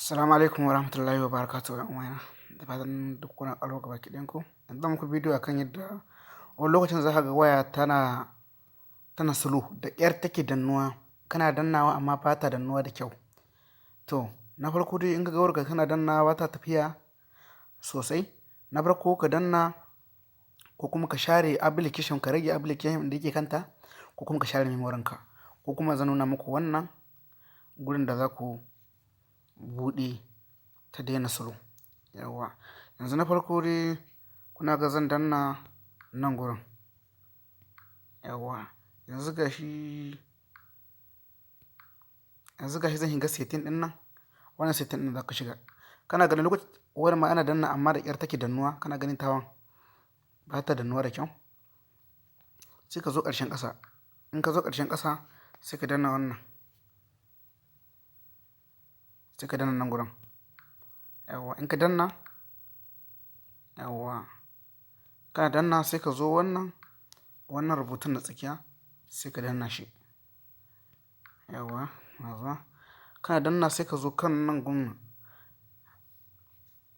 Assalamu alaikum warahmatullahi wabarakatuh, 'yan uwana. Da fatan duk kuna ƙalau gabaki ɗayan ku. Yanzu zan muku bidiyo akan yadda wani lokacin za ka ga waya tana slow, da ƙyar take dannuwa, kana dannawa amma ba ta dannuwa da kyau. To, na farko dai, in ka ga wayarka kana dannawa ba ta tafiya sosai, na farko ka danna ko kuma ka share application, ka rage application da yake kanta, ko kuma ka share memory ka, ko kuma zan nuna muku wannan gurin da za ku buɗe ta daina slow. Yawwa, yanzu na farko dai kuna ga zan danna nan gurin. Yawwa, yanzu gashi zan shiga setting ɗin nan. Wannan setting ɗin za ka shiga. Kana ganin lokacin wayar ma ana danna amma da ƙyar take dannuwa, kana ganin tawan ba ta dannuwa da kyau. Sai ka zo ƙarshen ƙasa. In ka zo ƙarshen ƙasa, sai ka danna wannan. Sai ka danna nan gurin. Yawwa, in ka danna, yawwa, kana danna sai ka zo wannan rubutun na tsakiya, sai ka danna shi. Yawwa, na. Kana danna sai ka zo kan nan gun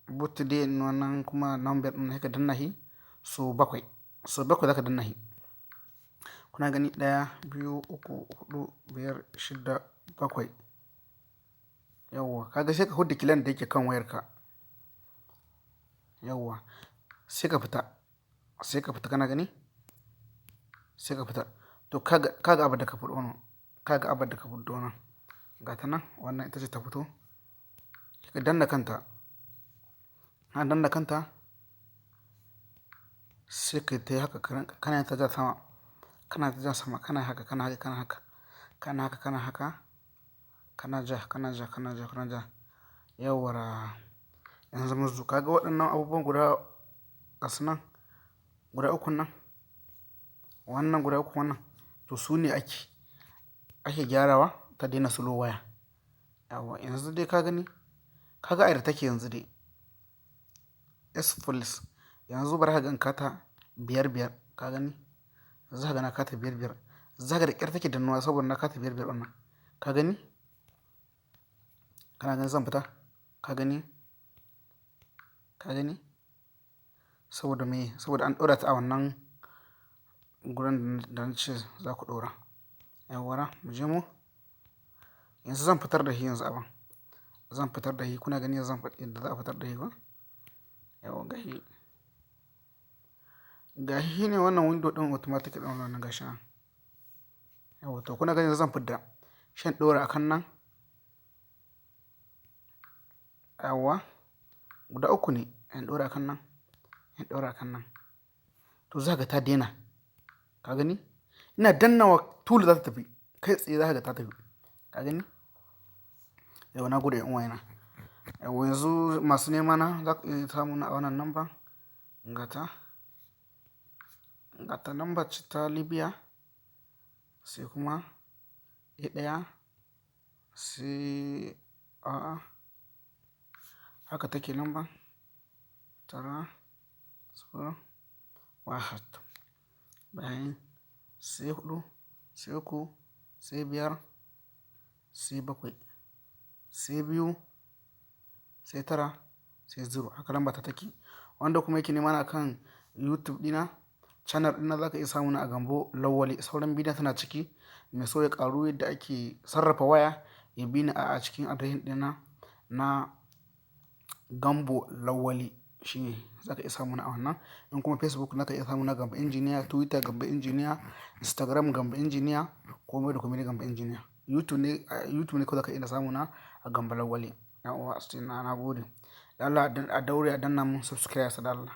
button wannan kuma number ɗin, sai ka danna shi sau bakwai. Sau bakwai za ka danna shi. Kuna gani, ɗaya, biyu, uku, huɗu, biyar, shida, bakwai. Yawwa, ka ga sai ka fidda kilan da yake kan wayarka. Yawwa, sai ka fita. Sai ka fita, kana gani? Sai ka fita. To, ka ga abin da ka fito nan. Ka ga abin da ka fito nan. Ga ta nan, wannan ita ce ta fito. Ka danna kanta. Kana danna kanta, sai ka tayi haka, kana ta ja sama. Kana ta ja sama, kana haka, kana haka, kana haka. Kana haka, kana haka. Kana ja, kana ja, kana ja, kana ja. Yawwa, yanzu mun zo. Ka ga waɗannan abubuwan guda gasu nan, guda ukun nan. Wannan guda uku wannan, to su ne ake gyarawa ta daina slow waya. Yawwa, yanzu dai ka gani, ka ga a yadda take yanzu dai. S police. Yanzu bari ka ga in kata biyar biyar, ka gani? Za ka ga na kata biyar biyar. Za ka ga da ƙyar take dannuwa saboda na kata biyar biyar wannan. Ka gani? Kana ganin zan fita? Ka gani? Ka gani? Saboda me? Saboda an ɗora ta a wannan gurin da na ce za ku ɗora. Yawwa, mu je mu. Yanzu zan fitar da shi yanzu abin. Zan fitar da shi. Kuna gani zan yadda za a fitar da shi ba? Yawwa, gashi. Gashi shine wannan window ɗin automatic ɗin wannan, gashi nan. Yawwa, to kuna gani zan fidda. Shan ɗora a kan nan. Yawwa, guda uku ne. In ɗora a kan nan, in ɗora a kan nan. To, za ka ga ta daina. Ka gani? Ina dannawa tool za ta tafi. Kai tsaye za ka ga ta tafi. Ka gani? Yawwa, na gode 'yan uwayena. Yawwa, yanzu masu nema na za ku iya samu na a wannan number. Gata. Gata, number ce ta Libya. Sai kuma A ɗaya, sai a'a, haka take number. 9, 0, 1, bayan sai huɗu, sai uku, sai biyar, sai bakwai, sai biyu, sai tara, sai zero. Haka lambar ta take. Wanda kuma yake nema na akan YouTube ɗina, channel ɗina, za ka iya samu na a Gambo Lawali. Sauran bidiyon suna ciki. Mai so ya ƙaru yadda ake sarrafa waya, ya bi ni a cikin adireshin ɗina na Gambo Lawali, shine za ka iya samu na a wannan. In kuma Facebook, za ka iya samu na Gambo Engineer, Twitter Gambo Engineer, Instagram Gambo Engineer, komai da komai Gambo Engineer. YouTube ne kawai za ka iya samu na a Gambo Lawali. Yawwa, sai na gode. Da Allah a daure a danna mun subscribe, da Allah.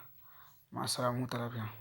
Ma'assalam, huta lafiya.